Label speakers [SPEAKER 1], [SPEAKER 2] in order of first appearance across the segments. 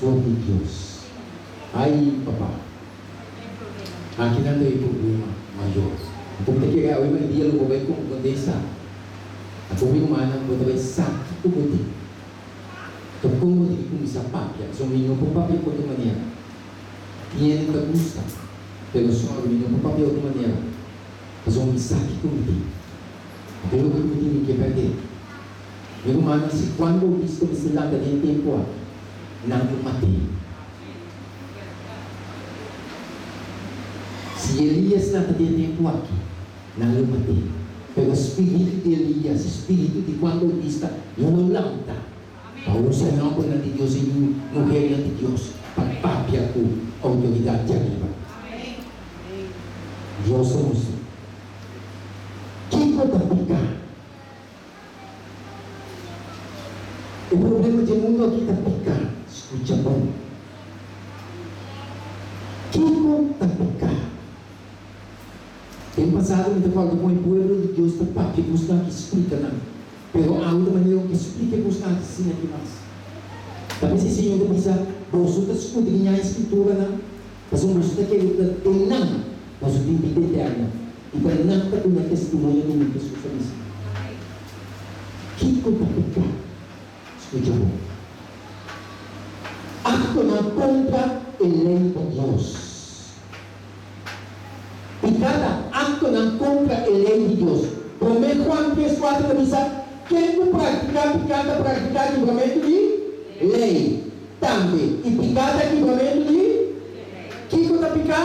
[SPEAKER 1] for di Dios. Ai papa. Aki nan ta e problema mayor. Anto mi ta kere awe merdia lo bo bai komprondé esaki. Anto mi rumannan bo ta bai sa kiko bo tin. Anto kon bo tin ki kuminsá papia. Pasobra mi no por papia otro manera. Tin hende ta gusta, pero sòru mi no por papia otro manera. Pasobra mi sa kiko mi tin. Anto loke ku mi tin mi ke pèrdé. Mi rumannan si Juan Bautista mester lanta den tempu aki, nan lo mat'é. Si Elias lanta den tempu aki, nan lo mat'é. Pero spiritu di Elias, spiritu di Juan Bautista lo lanta pa usa e hòmbernan di Dios i yu muhernan di Dios pa papia ku outoridat djariba. Dios ta mustra kiko ta piká. E problema dje mundu aki ta piká. Skucha bon. Kiko ta piká? Den pasado mi ta kòrda kon e pueblo di Dios ta papia kosnan aki splika nan. Pero awe ta manera ku splika e kosnan aki asina aki mas. Ta p'esei Señor ta bisa, Boso ta skudriñá e Skrituranan, pasobra boso ta kere ku ta den nan boso tin bida eterno. I ta nan ta duna testimonio di mi, Hesus a bisa. Kiko ta piká? Skucha bon. Aktonan kontra e lei di Dios. Piká ta aktonan kontra e lei di Dios. Promé Juan tres kuater ta bisa, Ken ku praktiká piká ta praktiká kibramentu di lei tambe, i piká ta kibramentu di Kiko ta piká?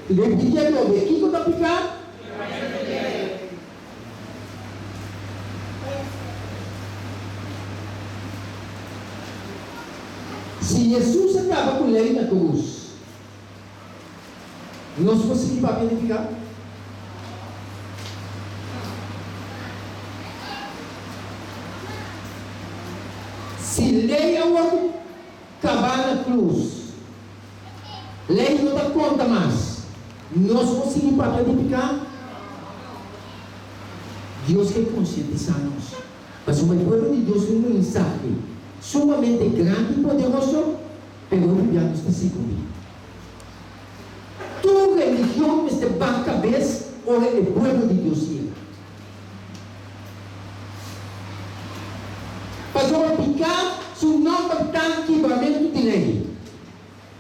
[SPEAKER 1] Repití atrobe, Kiko ta piká? Si Hesus a kaba ku lei na krus, nos por sigui papia di piká? Si lei a wòrdu kabá na krus, Lei no ta konta mas. Nos por sigui papia di piká? Dios ke konsientisá nos. Pasobra e pueblo di Dios tin un mensahe sumamente grandi i poderoso, pero hopi bia nos ta sikundi. Tur religion mester baha kabes ora e pueblo di Dios yega. Pasobra piká su nòmber ta kibramentu di lei.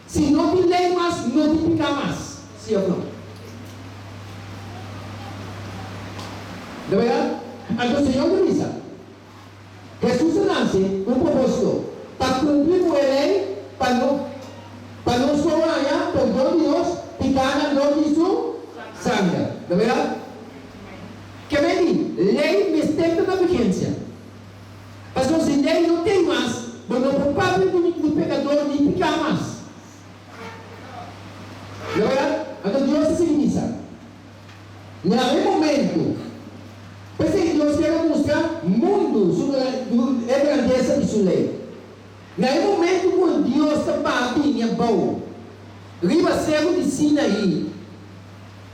[SPEAKER 1] Si no tin lei mas, no tin piká mas. Sí òf no? Ta bèrdat? Anto Señor ta bisa, Hesus a nase ku un propósito, pa kumpli ku e lei, pa no pa nos por haña perdon di nos pikánan dor di Su sanger. Ta bèrdat? Ke men di, lei mester ta na vigensia. Pasobra si lei no tei mas, bo no por papia di ningun pekador ni piká mas. Lo wea? Anto Dios a sigui bisa, Na e momento, p'esei Dios kier a mustra mundu su e grandesa di su lei. Na e momento ku Dios ta baha bini abou riba seru di Sinaí,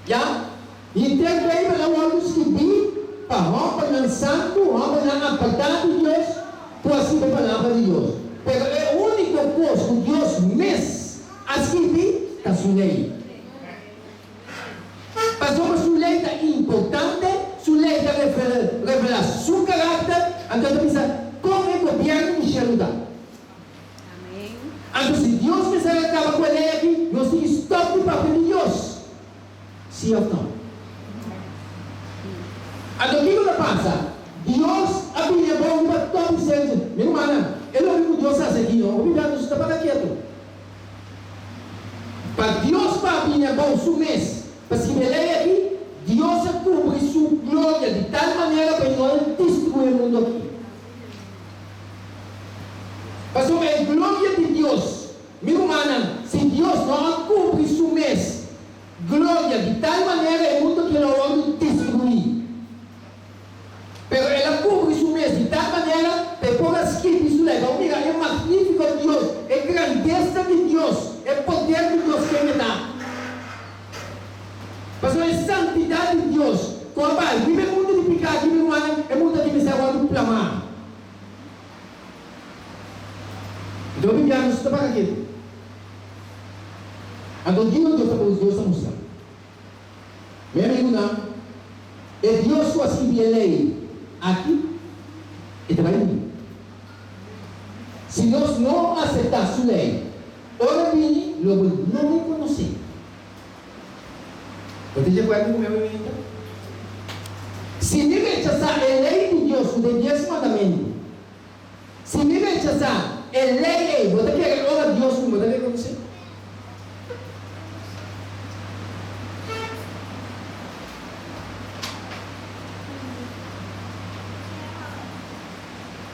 [SPEAKER 1] ya, Henter Beibel a wòrdu skibí pa hòmbernan santu, hòmbernan apartá di Dios, ku a skibi e Palabra di Dios. Pero e úniko kos ku Dios mes a skibi ta su lei. Pasobra su lei ta importante, su lei ta revelá su karakter, anto e ta bisa kon e gobièrnu di shelu ta. Anto si Dios mester a kaba ku e lei aki, nos tin ki stòp di papia di Dios. Sí òf nò? Anto kiko ta pasa? Dios a bini abou riba top di sel. Mi rumannan, e loke ku Dios hasi aki no, hopi bia nos ta para ketu. Pa Dios pa bini abou su mes pa skibi e lei aki, Dios a kubri su gloria di tal manera pa e no a destruí e mundu aki. Pasobra e gloria di Dios, mi rumannan, si Dios no a kubri su mes gloria di tal manera e mundu aki lo a wòrdu destruí. Pero el a kubri su mes di tal manera pa e por a skibi su lei. Bo mira e magnífiko Dios, e grandesa di Dios, e poder di Dios ken e ta. Pasobra e santidat di Dios ku a bai riba e mundu di piká aki, mi rumannan, e mundu aki mester a wòrdu plamá. Anto hopi bia nos ta para ketu. Anto Dios Dios ta Dios ta mustra. Mi amigunan, e Dios ku a skibi e lei aki, e ta bai bini. Si nos no aseptá su lei, ora e bini lo bo no rekonos'é. Bo ta di akuerdo ku mi, amigo? Si mi rechasá e lei di Dios ku ta e Dies Mandamentu, Si mi rechasá e lei ei, bo ta kere ora Dios ku bo ta rekonosé?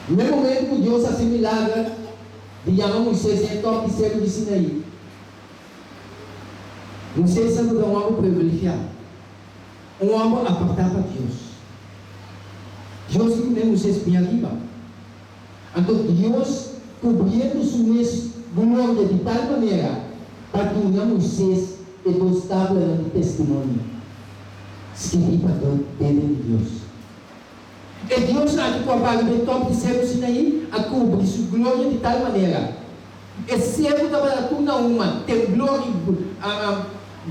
[SPEAKER 1] Na e momentu ku Dios hasi milager di yama Moisés den e tòp di seru di Sinaí, Moisés tabata un hòmber privilegiá. Un hòmber apartá pa Dios. Dios di kuné Moisés bin ariba. Anto Dios kubriendo su mes gloria di tal manera pa duna Moisés e dos tablanan di testimonio, skibí pa dede di Dios. E Dios aki ku a bari den tòp di seru Sinaí a kubri su gloria di tal manera, e seru tabata tur na huma, temblor i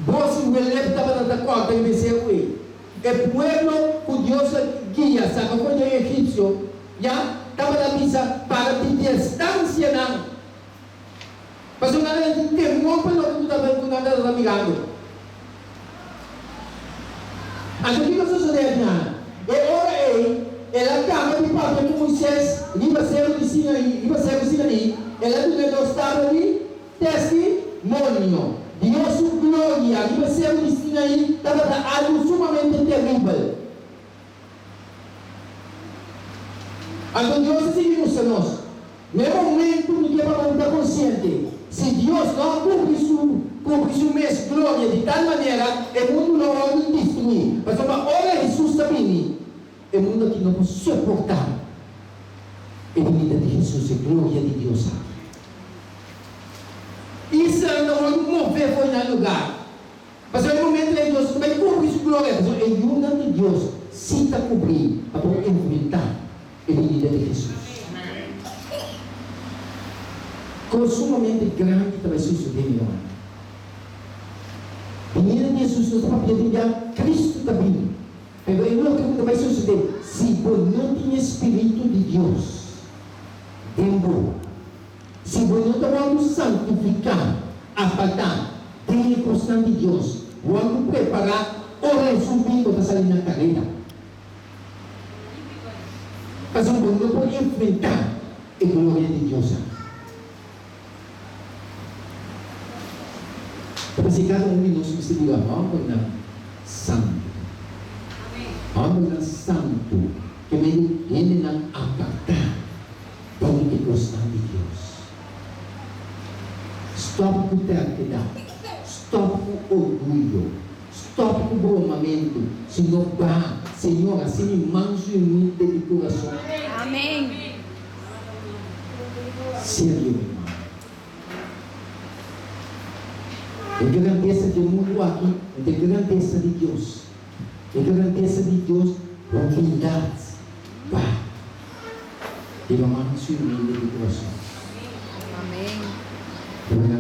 [SPEAKER 1] bos i welep tabata ta kòrta riba e seru ei. E pueblo ku Dios a guia saka for di e egipsio ya tabata bisa para di distansia nan, pasobra nan tabata tin temor pa loke ku tabata ku nan tabata mirando. Anto kiko a sosodé akinan? E ora ei el a kaba di papia ku Moisés riba seru di Sinaí, riba seru Sinaí, el a duna e dos tabla di testimonio. Dios su gloria riba seru di Sinaí tabata algu sumamente teribel. Anto Dios a sigui mustra nos, Na e momentu mi ke pa bo ta konsiente, si Dios no a kubri su kubri su mes gloria di tal manera, e mundu lo wòrdu destruí. Pasobra ora Hesus ta bini, e mundu aki no por soportá e binida di Hesus, e gloria di Dios aki. Israel ta wòrdu mové for di nan lugá. Pasobra e momento ei Dios ta bai kubri su gloria, pasobra e yunan di Dios si ta kubrí pa por enfrentá e binida di Hesus. Kos sumamente grandi ta bai sosodé, mi rumannan. Binida di Hesus no ta papia di ya Kristu ta bini, pero e loke ku ta bai sosodé si bo no tin e spiritu di Dios den bo. Si bo no ta wòrdu santifiká, apartá, den e kosnan di Dios, wòrdu prepará ora Hesus bin, bo ta sali na kareda. Pasobra bo no por enfrentá e gloria di Dios aki. Ta p'esei kada un di nos mester bira hòmbernan santu. Hòmbernan santu ke medio hendenan apartá. Den e kosnan di Dios. Stòp ku terkedat, stòp ku orguyo, stòp ku bromamentu, sino ba, Señor, hasi mi mansu i humilde di kurason. Serio, mi ruman. E grandesa di e mundu aki no ta e grandesa di Dios. E grandesa di Dios, humildat, ba. Riba mansu i humilde di kurason.
[SPEAKER 2] Amen.
[SPEAKER 1] Ora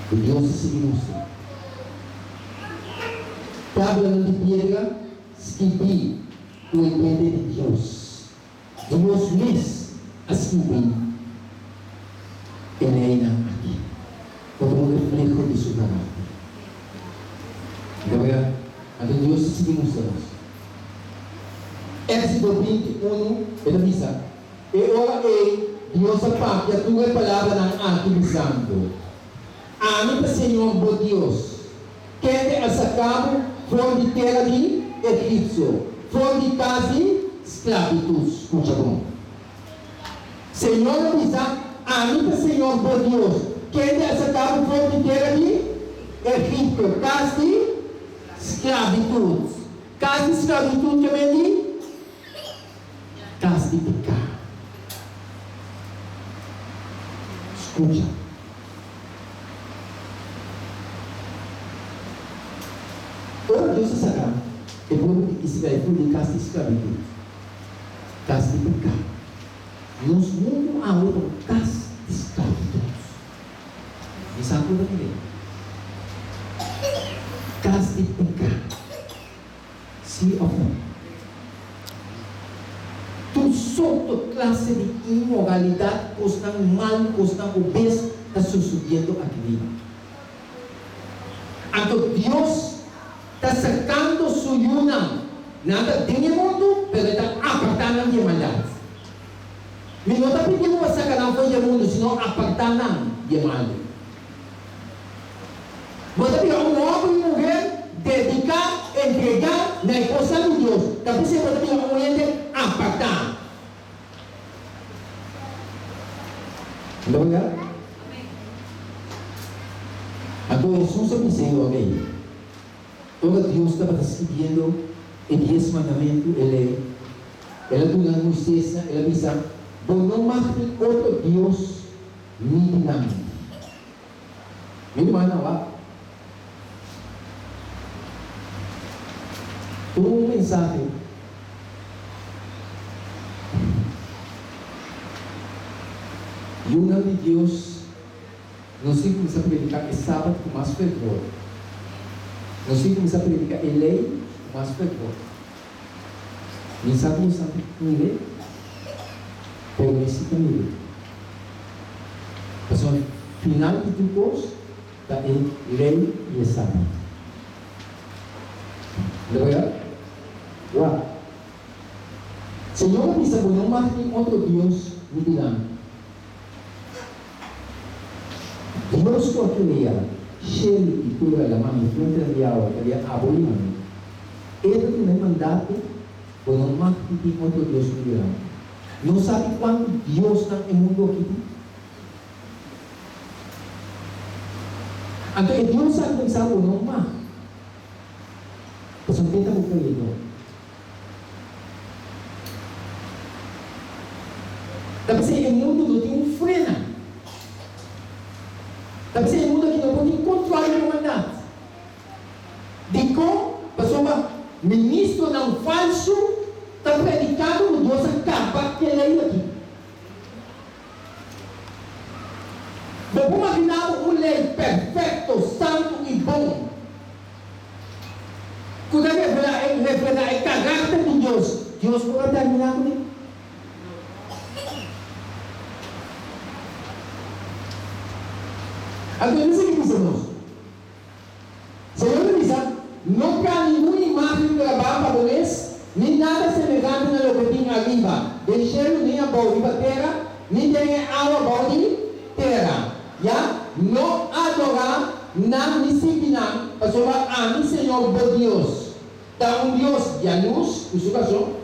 [SPEAKER 1] ku Dios a sigui mustra. Tablanan di piedra skibí ku e dede di Dios. Dios mes a skibi e leinan aki komo un refleho di su karakter. Ora anto Dios a sigui mustra nos. Éxodo 21, e ta bisa, E ora ei Dios a papia tur e palabranan aki bisando, Ami ta Señor bo Dios, kende a saka bo for di tera di Egipsio, for di kas di sklabitut. Skucha bon. Señor a bisa, Ami ta Señor bo Dios, kende a saka bo for di tera di Egipto, kas di sklabitut. Kas di sklabitut ke men di kas di piká. Skucha. Ora Dios a saka e pueblo di Israel for di kas di sklabitut, kas di piká, nos mundu aki. Awe ta un kas di sklabitut. Mi sa ku bo ta mira. Kas di piká. Sí òf no? Tur sorto klase di inmoralidat, kosnan malu, kosnan obes ta susudiendo aki riba. Anto Dios ta sakando su yunan. Nan ta den e mundu, pero e ta apartá nan di e maldat. Mi no ta pidi bo pa saka nan for di e mundu, sino apartá nan di e malu. Bo ta bira un hòmber i muher dediká, entregá na e kosnan di Dios. Ta p'esei bo ta bira un hende apartá. Bo ta mira? Anto Hesus a bisa e ora ei, Ora Dios tabata skibiendo e Dies Mandamentu, e Lei, El a duna Moisés nan, El a bisa, Bo no mag tin otro dios mi dilanti. Mi rumannan, wak. Tur un mensahe. Yunan di Dios, nos tin kuminsá prediká e Sabat ku mas fervor. Nos tin kuminsá prediká e lei ku mas fervor. Mi sa ku boso ta mir'é, pero mi si ta mir'é. Pasobra final di tur kos ta e lei i e Sabat. Bo ta wera? Wak. Señor a bisa bo no mag tin otro dios mi dilanti. Dios ku a krea shelu i tera, laman i fuentenan di awa, ta bia abo i ami. E ta duna e mandato, Bo no mag di tin otro dios mi dilanti. No sabi kuantu diosnan e mundu aki tin? Anto e Dios aki ta bisa bo no mag, pasobra e ta bo Kreador. Ta p'esei e mundu no tin un frena. Ta p'esei e mundu aki no por tin control riba maldat. Dikon? Pasobra ministronan falsu ta predikando ku Dios a kaba ku e lei aki. Bo por maginá bo un lei perfekto, santu i bon ku ta revelá e reflehá e karakter di Dios? Dios por a terminá kuné? Anto e ta sigui bisa nos. Señor ta bisa, No traha ningun imágen grabá pa bo mes, ni nada semehante na loke tin ariba den shelu ni abou riba tera, ni den e awa bou di tera. Ya, no adorá nan ni sirbi nan, pasobra ami, Señor bo Dios, ta un Dios yalus, ku su rason,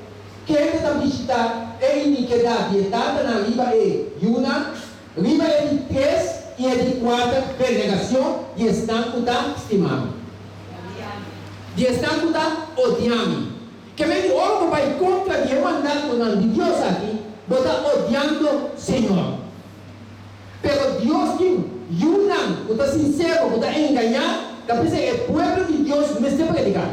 [SPEAKER 1] kende ta bishitá e inikedat di e tatanan riba e yunan, Riba e di tres i e di kuater generacion di esnan cu ta stima mi, di esnan cu ta odia mi. Ke men di ora bo bai contra di e mandatonan di Dios aki, bo ta odiando Señor. Pero Dios tin yunan cu ta sincero, cu ta engaña, ta p'esei e pueblo di Dios mester predica.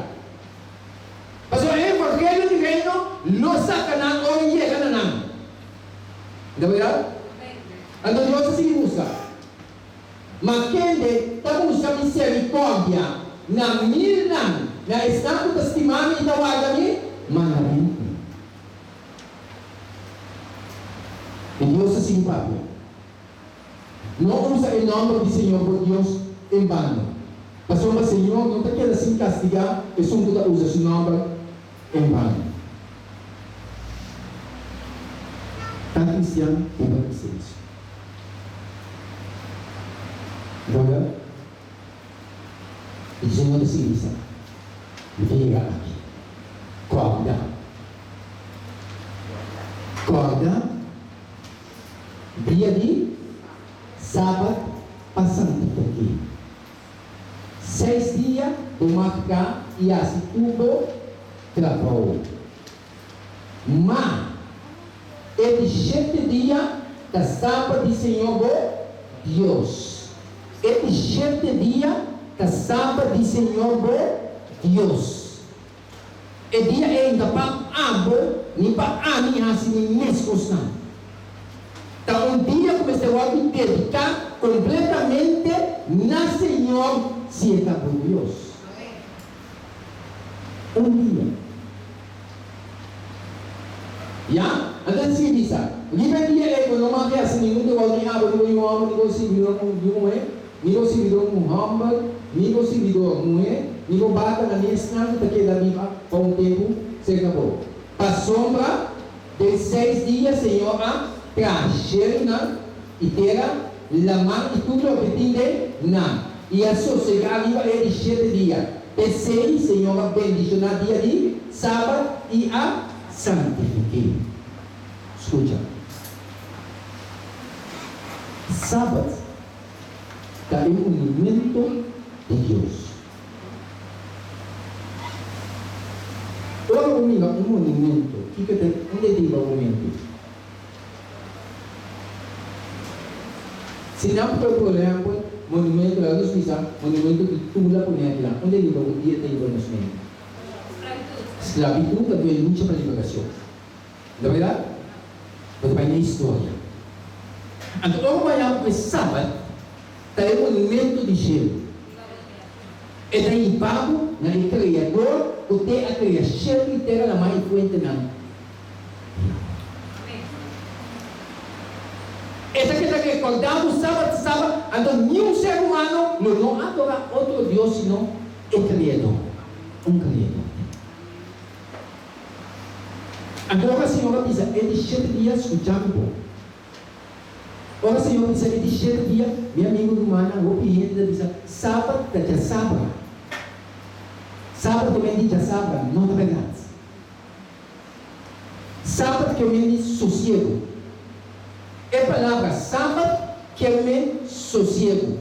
[SPEAKER 1] Pasobra e evangelio di Reino lo saca nan ora yega na nan. Bo ta mira? Anto Dios a sigui buska. Ma kende ta buska misericordia na milnan, na esnan ku ta stima mi i ta warda mi mandamentunan. I Dios a sigui papia, No usa e nòmber di Señor bo Dios en bano, pasobra Señor no ta keda sin kastigá esun ku ta usa su nòmber en bano. Ta cristian riba licencia. Bo ta? E Señor ta sigui bisa, Mi ta yega aki. Corda. Corda dia di Sabat pa santifiké. Seis dia bo mag ka i hasi tur bo trabou. Ma e di shete dia ta Sabat di Señor bo Dios. E di shete dia ta Sabat di Señor bo Dios. E dia ei ta pa abo ni pa ami hasi mi mes kosnan. Ta un dia ku mester wòrdu dediká kompletamente na Señor si e ta bo Dios. Un dia. Ya? Anto e sigui bisa, Riba e dia ei bo no mag hasi ningun trabou ni abo ni bo yu hòmber ni bo sirbidor yu muhé, ni bo sirbidor hòmber ni bo sirbidor muhé, ni bo bakanan ni esnan ku ta keda biba pa un tempu serka bo. Pasobra Den seis dia Señor a traha shelunan i tera, laman i tur loke tin den nan, i a sosegá riba e di shete dia. P'esei Señor a bendishoná dia di Sabat i a santifik'é. Skucha. Sabat ta e monumento di Dios. Ora bo mira un monumento, kiko ta unda e tin bo mente? Si nan por por ehempel monumento, laga nos bisa monumento di Tula pone akinan, unda e riba bo dia ta riba nos mente? Sklabitut anto e lucha pa liberashon. No ta berdad? Bo ta bai na historia. Anto ora bo haña ku e Sabat ta e monumento di shelu. E ta hiba bo na e Kreador ku te a krea shelu i tera, lamá i fuentenan di awa. E ta keda rekordá bo Sabat Sabat, anto niun ser humano lo no adorá otro dios sino e Kreador, un Kreador. Anto ora Señor a bisa e di shete dia, Skucha mi bon. Ora Señor bisa e di shete dia, mi amigu rumannan, hopi hende ta bisa, Sabat ta djasabra. Sabat ke men di djasabra, no ta bèrdat. Sabat ke men di sosiegu. E palabra sabat ke men sosiegu.